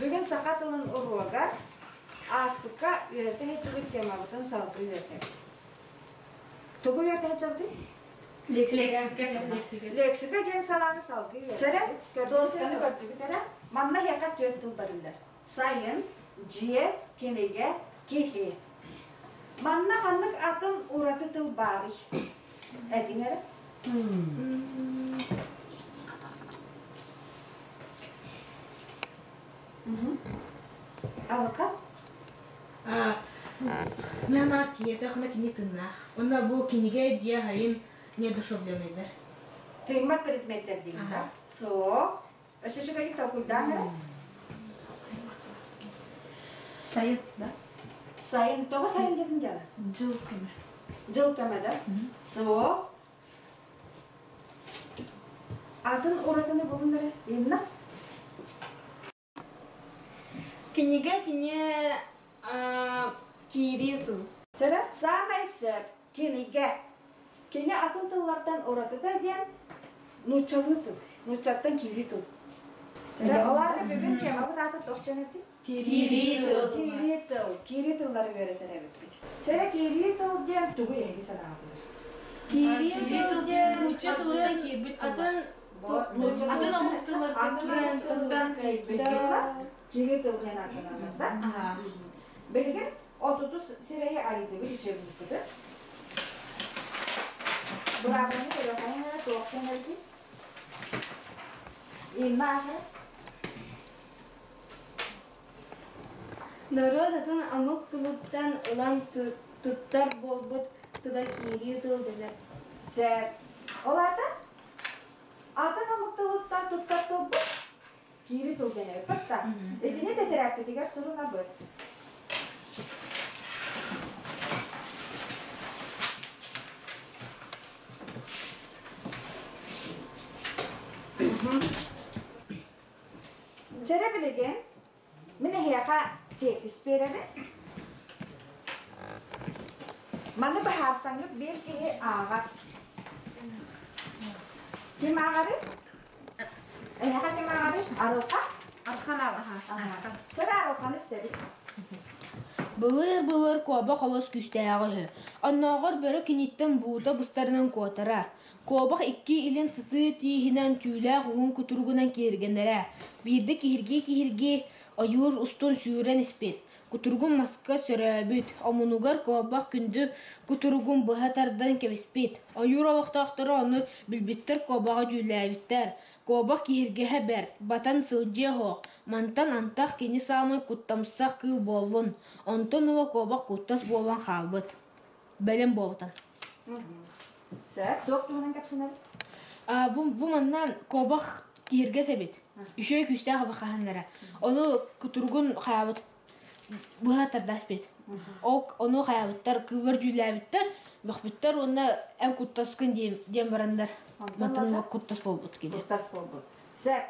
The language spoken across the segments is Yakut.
Бүгүн саха тылын уруогар ааспыкка үөрэтэ сылдьыбыт темабытын салгыы үөрэтэбит. Тугу үөрэтэ сылдьабытый? Лексика. Лексика диэн салааны салгыы үөрэтэбит. Дуосканы көрдүгүт эрэ? Манна эһиэхэ түөрт тыл барыллар. Сайын, дьиэ, кинигэ, киһи. Манна ханнык атын ураты тыл баарый? Этиҥ эрэ. Алка? Мен аар киһиэтэ хана кини тыннаах. Онно бу кинигэ дьиэ хайын неодушевленныйдар. Тыыммат предметтэр диин да? Суох. Өссө үчүгэйдик толкуйдаан эрэ. Сайын, да? Сайын. Тоҕо сайын диэтин дьара? Дьыл кэмэ. Дьыл кэмэ да? Суох. Атын уратыны булун эрэ. Инна? Кинигэ кини киирии тыл. Чэрэ, саамай сөп. Кинигэ. Кини атын тыллартан уратыта диэн нууччалыы тыл. Нууччаттан киирии тыл. Чэрэ, ол аата бүгүн темабыт аата туох диэн эбитий? Киирии тыл. Киирии тыл. Киирии тыллары үөрэтэр эбиппит. Чэрэ, киирии тыл диэн тугу эһиги санаатыгар? Киирии тыл диэн нуучча тылыттан киирбит тыл. Атын Атын омук тыллартан киирэн тылтан киирбит Киирии тыл диэн ааттаналлар да? Билигин отутус сирэйи арыйдыбыт учебникпытын. Быраабыланы көрүөххэ эрэ туох кэмэрдий? Инна аахара. Норуот атын омук тылыттан ылан туттар буолбут тыла киирии тыл дэнэр. Сөп. Ол аата атын омук тылыттан туттар тылбыт киири тыл дэнэр да. Итини тэтэрээппитигэр сурунабыт. Чэрэ билигин мин эһиэхэ тиэкис биэрэбин. Маны быһаарсаҥҥыт биир киһи ааҕар. Ким ааҕарый? Эһиэхэ ким ааҕарый? Арылха? Архан ааҕар. Чэрэ Арылханы истэбит. Былыр-былыр куобах олус күүстээҕэ үһү. Оннооҕор бөрө киниттэн буута быстарынан куотара. Куобах икки илин сытыы тииһинэн түүлээх уһун кутуругунан киһиргэнэрэ. Биирдэ киһиргии-киһиргии ойуур устун сүүрэн испит. Кутуругун маска сөрөөбүт, омунугар куобах күндү кутуругун быһа тардан кэбиспит. Ойуур олохтоохторо ону билбиттэр куобаҕы дьүүллээбиттэр. Куобах киһиргэһэ бэрт, батан сылдьыа суох, мантан антах кини саамай куттамсах кыыл буоллун, онтон ыла куобах куттас буолан хаалбыт. Бэлэм буолтан. Сөп, туох туһунан кэпсэнэбит? Бу, бу манна куобах киһиргэс эбит. Үчүгэй күүстээх хаһаннара. Ону кутуругун хаябыт быһа тардаспыт. Ону хаябыттар, кыыллар дьүүллээбиттэр, бөхпүттэр уонна эн куттаскын диэн, диэн бараннар мантан куттас буолбут кини. Куттас буолбут. Сөп.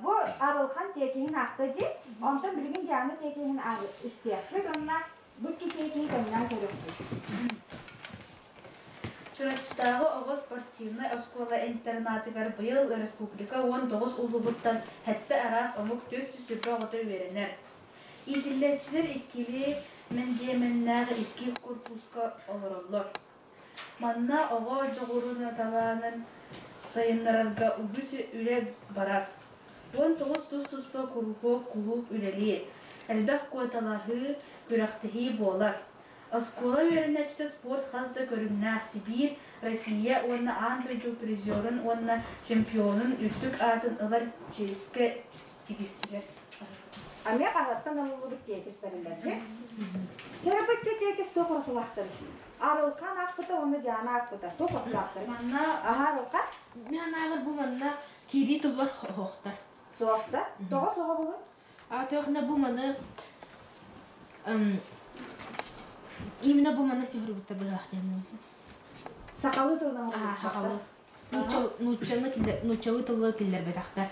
Бу Арылхан тиэкиһин аахта дии. Онтон билигин Диана тиэкиһин истиэхпит уонна Бу икки киһи тэҥнээн көрүөхпүт. Чурапчытааҕы оҕо спортивнай оскуола интернатыгар быйыл республика 19 улууһуттан сэттэ араас омук 420 оҕото үөрэнэр. Иитиллээччилэр иккилии мэндиэмэннээх икки курпууска олороллор. Манна оҕо дьоҕурун талаанын сайыннарарга үгүс үлэ барар. 19 тус-туспа куруһуок кулууп үлэлиир, элбэх куоталаһыы, күрэхтэһии буолар. Оскуола үөрэнээччитэ спорт хас да көрүҥнээх Сибиир, Россия уонна аан дойду призерун уонна чемпионун үрдүк аатын ылар чиэскэ тигистилэр. Эмиэ хаһыаттан ылыллыбыт тиэкис бэриллэр дии. Чэрбэккэ тиэкис туох уратылаахтарый? Арылхан аахпыта уонна Диана аахпыта туох уратылаахтарый? Манна Аһаа Арылхан? Мин анаабар бу манна киирии тыллар оһохтор. Суох да? Тоҕо соҕо булун? А туохна бу маны именно бу маны түһүрбүттэ быһаах диэн. Сахалыы тылынан Сахалыы. Нууччаны нууччалыы тылы киллэрбэтэхтэр.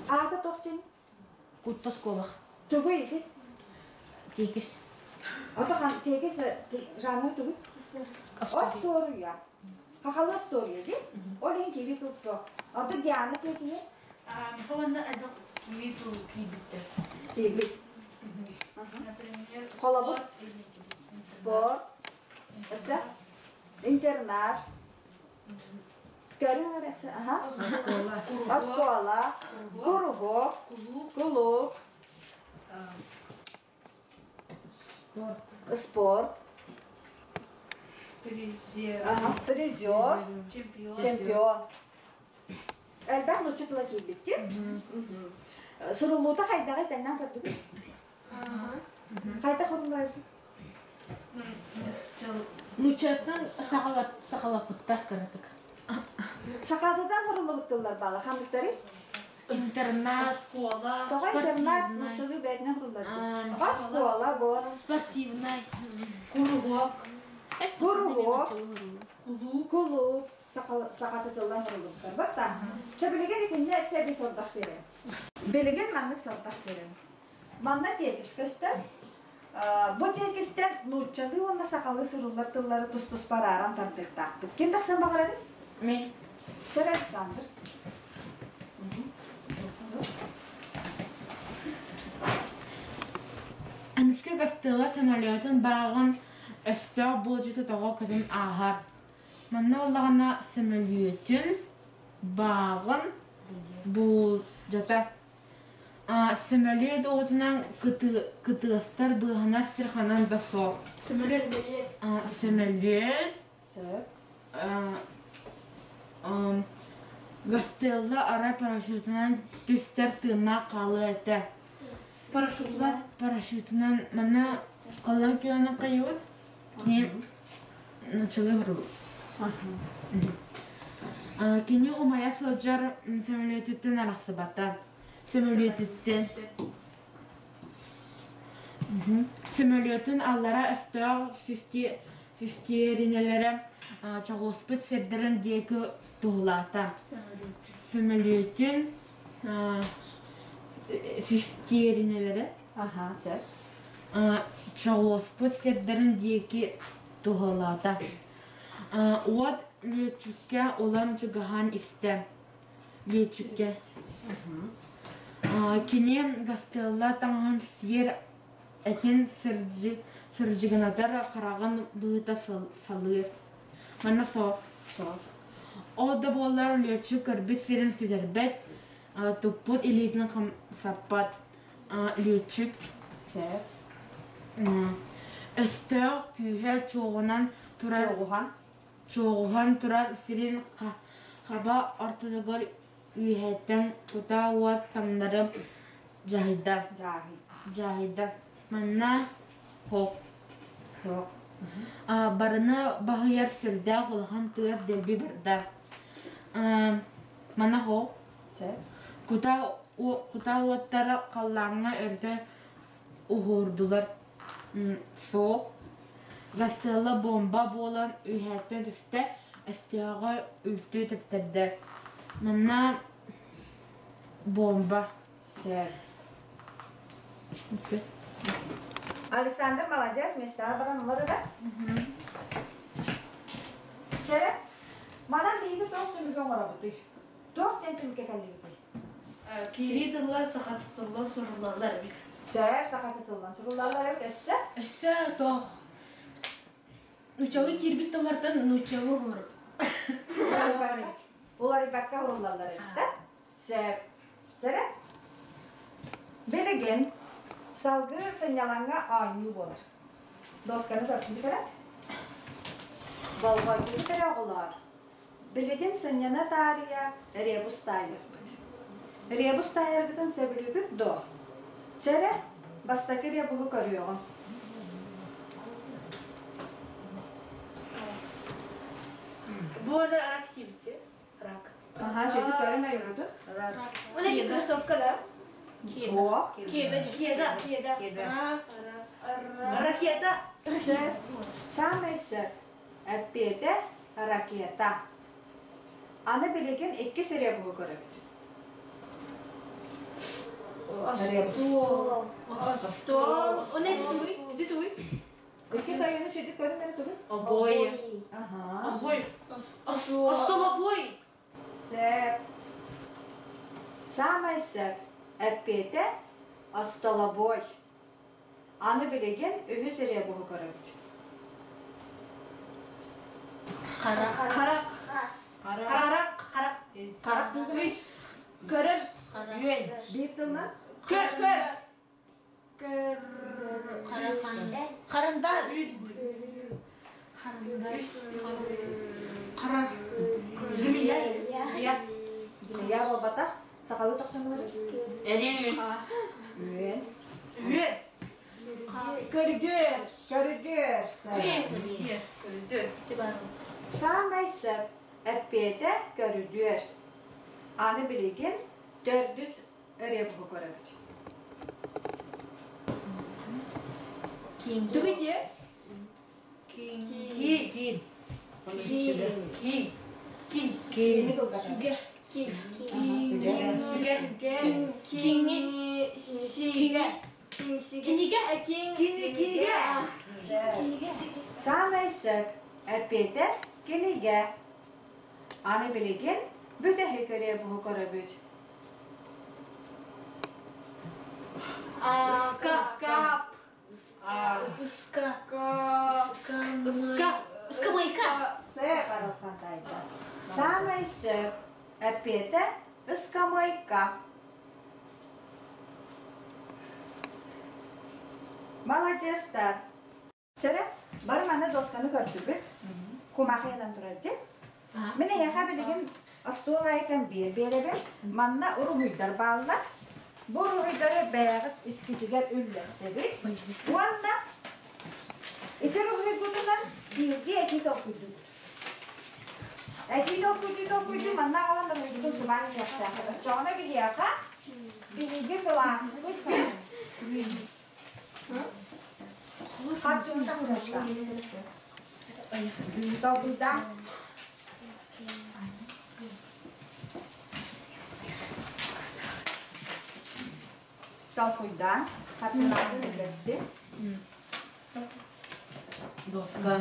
Аата туох дьин? Куттас куобах. Тугуй ити? Тиэкис. Ото тиэкис жанры тугуй? Остуоруйа. Хахалы остуоруйа дии. Ол иһин киирии тыл суох. Ото Диана тиэкиһи? Миха уонна элбэх Киирии тыл киирбиттэр. Киирбит. Например, Холобур? спорт или Спорт. Өссө? Интернат. Көрүҥ эрэ аха. Оскуола. Куруһуок. Кулууп. Спорт. Призер. Аха. Призер. Чемпион. Чемпион. Элбэх нуучча тыла киирбит Суруллуута хайдаҕый тэҥнээн көрдүгүт? Хайдах уруллар Нууччаттан сахалаппыттар кыратык. Сахатыдан уруллубут тыллар баала ханныктары? Интернат. Оскуола. Тоҕо интернат нууччалыы бэйэтинэн уруллар? Оскуола бор. Спортивнай. Куруһуок. Куруһуок. Кулууп. Кулууп. Сахатытыллан уруллубуттар. Батта. Чэ билигин итиннэ өссө эбии сордох биэрэм. Билигин маннык сордох биэрэм. Манна тиэкис көстөр. Бу тиэкистэн нууччалыы уонна сахалыы суруллар тыллары тус-туспа арааран тардыахтаахпыт. Ким тахсан баҕарарый? Мен. Чэр Александр. Эмискэ гостыыла самолетун бааҕын өстөөх буолдьута тоҕо көтөн ааһар. Манна буоллаҕына сөмөлүөтүн бааҕын буулдьата Сөмөлүөт уотунан кытыастар быыһанар сир ханан да суох. Сөмөлүөт Сөмөлүөт Сөп. Гастелло арай парашютунан түстэр тыыннаах хаалыа этэ. Парашютунан. Парашютунан манна халлаан күөнүн хайыбыт. Кини началы хурул. Кини умайа сылдьар сөмөлүөтүттэн арахсыбата. Сөмөлүөтүттэн. Сөмөлүөтүн аллара өстөөх систиэринэлэрэ чоҕулуспут сирдэрин диэки туһулаата. Сөмөлүөтүн систиэринэлэрэ Аха, сөп. чоҕулуспут сирдэрин диэки туһулаата. Уот лүөччүккэ улам чугаһаан истэ. Лүөччүккэ. Кини гастыалла таҥаһын сиэр этин сырдьыгынатар хараҕын быһыыта салыыр. Манна суох. Суох. Ол да буоллар лүөччүк көрбүт сирин сүтэрбэт, туппут илиитин хамсаппат. Лүөччүк. Сөп. Өстөөх күүһэ чуоҕунан турар Чуоҕуһан. чуоҕуһан турар сирин хаба ортотугар үөһэттэн кутаа уот таҥнары дьаһайда. Дьаһайда. Манна хоп. Суох. Барыны баһыйар сүрдээх улахан тыас дэлби барда. Манна хоп. Сөп. Кутаа уоттара халлааҥҥа өртө уһуурдулар. Суох. Гасыала буомба буолан үөһэттэн түстэ, өстөөҕө үлтү тэптэрдэ. Манна буомба. Сөп. Александр молодец, местаҕа баран олор эрэ. Чэрэ, манан биһиги туох түмүгү оҥоробутуй? Туох диэн түмүккэ кэллигитий? Киирии тыллар сахатытыллан суруллаллар эбит. Сөп, сахатытыллан суруллаллар эбит. Өссө? Өссө туох нууччалыы киирбит тыллартан нууччалыы уһуруп. Уларыйбакка уһуллаллар эбит да? Сөп. Чэрэ? Билигин салгыы сынньалаҥҥа оонньуу буолар. Досканы көрдүгүт эрэ? Болҕойдугут эрэ оҕолоор. Билигин сынньана таарыйа ребус таайыахпыт. Ребус таайаргытын сөбүлүүгүт дуо? Чэ эрэ, бастакы ребуһу көрүөҕүҥ. Бу да рак тиибити. Рак. Аха, чэди көрүн ойуруду. Вот эти кроссовка, да? О. Кеда. Кеда. Кеда. Рак. Ракета. Сөп. Самый сөп. Эппиэтэ ракета. Аны билигин иккис ребуһу көрөбүт. Остуол. Остуол. Он это туй? Иди туй. Иккис айыны чэдик көрүн эрэ тугун? Обои. Аха. Обой. Остолобой. Сөп. Саамай сөп. Эппиэтэ остолобуой. Аны билигин үһүс ребуһу көрөбүт. Харах. Харах. Харах. Харах. Харах. Үс. Көрөр. Үөн. Биир тылынан. Көр. Көр. Көр. Харандаас. Харандаас. Харар. Змея. Змея. Змея буолбатах. Сахалыы тохчомолору. Эрин. Үөн. Үөн. Көрдүөр. Көрүдүөр. Саамай сөп. Эппиэтэ көрүдүөр. Аны билигин төрдүс ребуһу көрөбүт. Тугу диэ? Киин. Киин. Киин. Сүгэ. Сүгэ. Кинги. Сигэ. Кинигэ. Кинигэ. Саамай сөп. Эппиэтэ кинигэ. Аны билигин бүтэһик ребуһу көрөбүт. Скап. Ыска. Ыска. Ыскамайка. Сөп аралхантайда. Саамай сөп. Эппиэтэ ыскамайка. Маладьыастар. Чэрэ, бары манна досканы көрдүгүт. Кумахыйанан турар дьэ. Мин эһиэхэ билигин остуол аайы кэмбиэр биэрэбин. Манна уруһуйдар бааллар. Бу уруһуйдары бэйэҕит искитигэр үллэстэбит. Уонна ити уруһуйгутунан биирдии этии толкуйдуубут. Этии толкуйдуу толкуйдуу манна аҕалан уруһуйгутун сыбаан иһиэхтээх. Оччоҕуна биһиэхэ биһиги кылааспыт хат тахсыахтаах. Толкуйдаан. Толкуйдаан. Хартыынаатын үллэстин. Доска.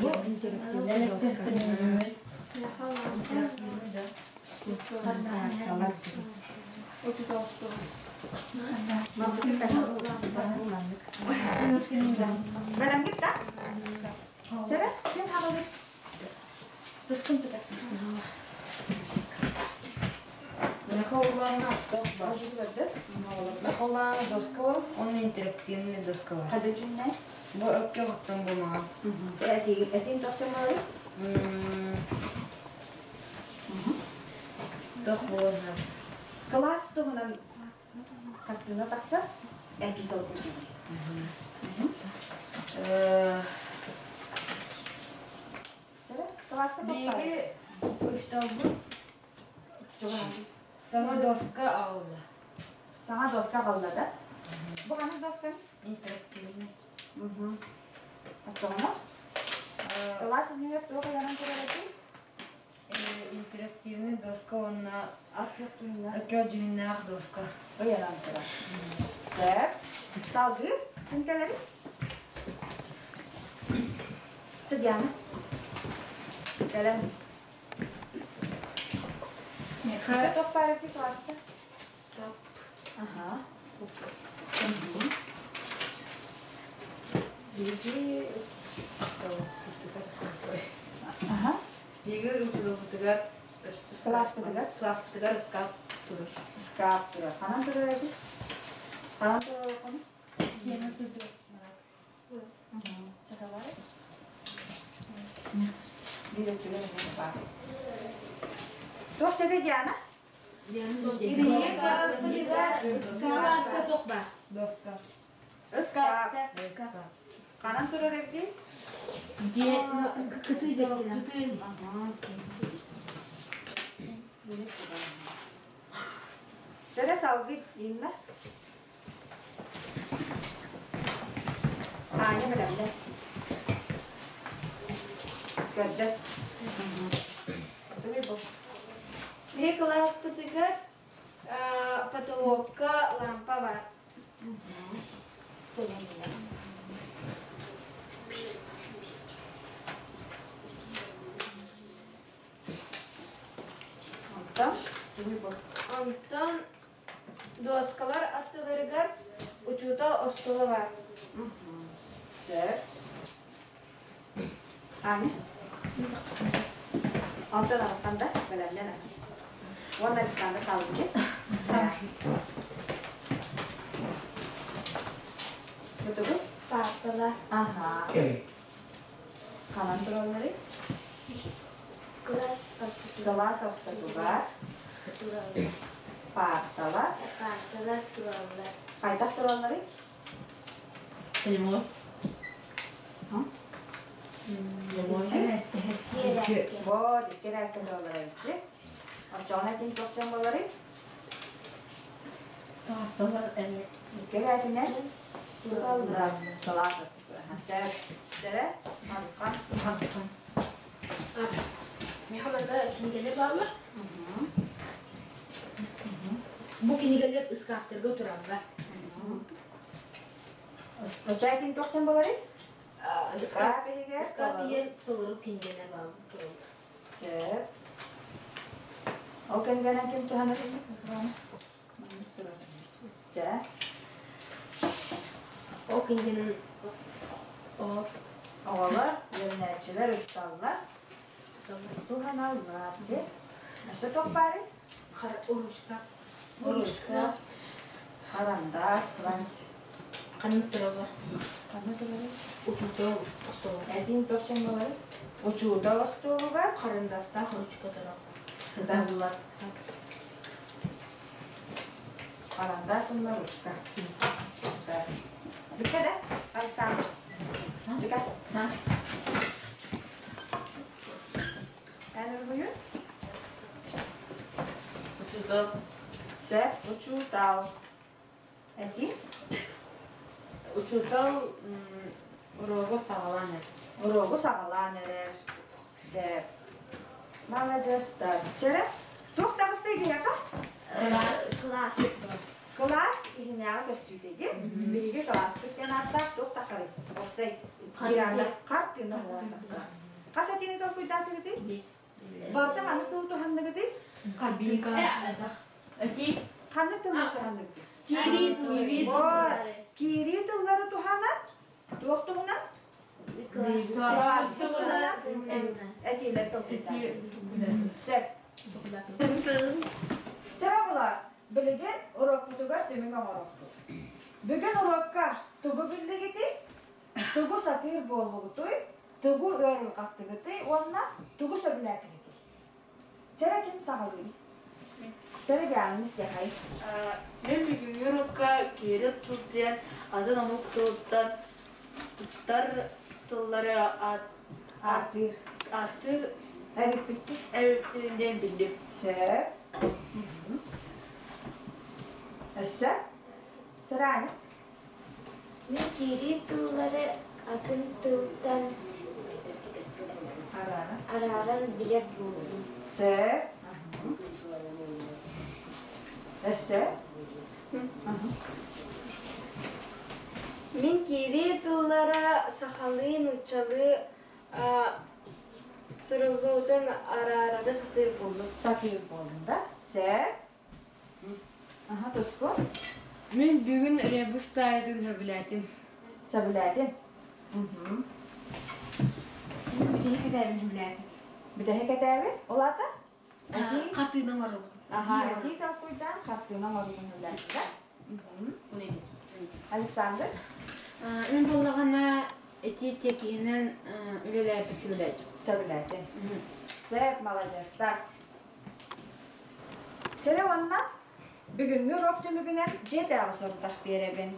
Бу интерактивный доска. Бэлэмгит да? Чэрэ, ким хаалабыт? Тускун чыгар. Мехолана Мехолана доска, он интерактивный доска. Хады жүннәй? Бу өккө оттон бумага. Этин тохчамалы? Тох буолна. Класс туһунан хартыына тахсар, этии толкуйдуур. Класска Биһиги учууталбыт саҥа доска аҕалла. Саҥа доска аҕалла да? Бу ханнык доска? Интерактивный. Оччоҕуна? Кылаас иннигэр туох ыйанан турар этэй? Интерактивный доска уонна өкө дьүһүннээх доска. Ыйанан турар. Сөп. Салгыы ким кэлэрий? Чэ, Диана. Кэлэн. Өссө туох баар эбитий кылааска? Аха. Аха. Биһиги учууталбытыгар Кылааспытыгар? Кылааспытыгар ыскаап турар. Ыскаап турар. Ханан турар эбит? Ханан турар олоххун? Сахалары? Биир өттүгэр эмиэ баар. Туох дьэдэ Диана? Биһиги кылааспытыгар ыскааска туох баар? Доска. Ыскаап. Ханан турар эбитий? Дьиэ кытыы дьэккинэ. Чэрэ салгыы Инна. Аня бэлэмнэ. Көрдө. Тугуй бу? Биһиги кылааспытыгар потолокка лампа бар. Онтон тугуй бу? Онтон дуоскалар аттыларыгар учуутал остуола баар. Сөп. Аня? Онтон аҕаттан да бэлэмнэн Уонна Александр хаалбыт. Бутугу? Паарталар. Аха. Ханан туралларый? Кылаас ортотугар. Кылаас ортотугар. Паарталар. Паарталар тураллар. Хайдах туралларый? Прямой. Вот, икки эрээккэ тураллар эбитчи. Оччоҕуна этин туох буоларый? Паарталар эми. Икки эрээтинэн тураллар. Кылаас ортотугар. Сөп. Сэрэ, Мархан. Мархан. Михалада кинигэлэр бааллар. Бу кинигэлэр ыскааптарга тураллар. Оччоҕо туох буоларый? Ыскаап иһигэр Ыскаап иһигэр толору кинигэлэр бааллар тураллар. Сөп. Ол кэмгэнэн ким туһанар? Дьэ. Ол кинигэнэн Оҕолор, үөрэнээччилэр учууталлар туһаналлар. Өссө туох баарый? Ручка. Ручка. Харандаас, франц. Ханнык тураллар? Ханна тураллар? Учуутал остуолугар. Этин туох буоларый? Учуутал остуолугар Харандастаах ручка тураллар. Сыталлар. Харандаас уонна ручка. Сытар. Бүттэ да? Александр. Чека. Эн урбуйун? Учуутал. Сөп, учуутал. Эти? Учуутал уруогу саҕалаан эрэр. Уруогу саҕалаан эрэр. Сөп. Маладьыастар. Чэрэ, туох таҕыстай биһиэхэ? Кылаас. Кылаас иһинээҕи көстүүтэ дии. Биһиги кылааспыт диэн ааттаах туох тахарый? Оксай. Иранда хартыына буолан тахсар. Хас этиини толкуйдаатыгытый? Барыта ханнык тылы туһанныгытый? Эти. Ханнык тылы туһанныгытый? Киирии. Киирии. Вот. Киирии тыллары туһанан туох туһунан? Кылааспыт туһунан этиилэр толкуйдаатыгыт. Сөп. Чара була, билигин уруокпутугар түмүк оҥоруохпут. Бүгүн уруокка тугу биллигитий, тугу сатыыр буоллугутуй, тугу ыарырҕаттыгытый уонна тугу сөбүлээтигитий? Чара ким саҕалыыр? Чара биаҥын истиэхэй. Мен бүгүҥҥү уруокка киирии тыл диэн атын омук тылыттан туттар тыллары Ааттыыр. ааттыыр Эбиппиттик. эбиппин диэн биллим. Сөп. Өссө? Чарааны. Мин киирии тыллары атын тылтан Арара. арааран билэр буоллум. Сөп. Өссө? Мин киирии тыллара сахалыы, нууччалыы суруллуутун араарары сатыыр буоллум. Сатыыр буоллум да? Сөп. Аха, туску? Мин бүгүн ребус таайытын сөбүлээтим. Сөбүлээтин. Бүтэһик этээбин сөбүлээтим. Бүтэһик этээбин? Ол аата? Хартыына оҥоробун. Аха, этии толкуйдаан хартыына оҥоробун сөбүлээтин да? Александр? Мин буоллаҕына этии тиэкиһинэн үлэлээбит сөбүлээтим. Сөбүлээтин. Сөп, маладьыастар. Чэрэ уонна бүгүҥҥү урок түмүгүнэн дьиэтээҕи сорудах биэрэбин.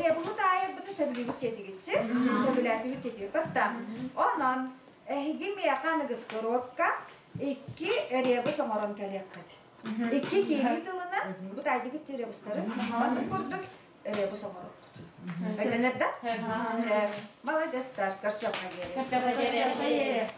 Ребуһу таайарбыты сөбүлүүбүт диэтигитчи, сөбүлээтибит диэтигит. Батта. Онон эһиги миэхэ аныгыскы уруокка икки ребус оҥорон кэлиэххит. Икки киирии тылынан бу таайдыгыт ребустары маннык курдук ребус оҥоруоххут. Өйдөнөр да? Сөп. Маладьыастар, көрсүөххэ диэри. Көрсүөххэ диэри.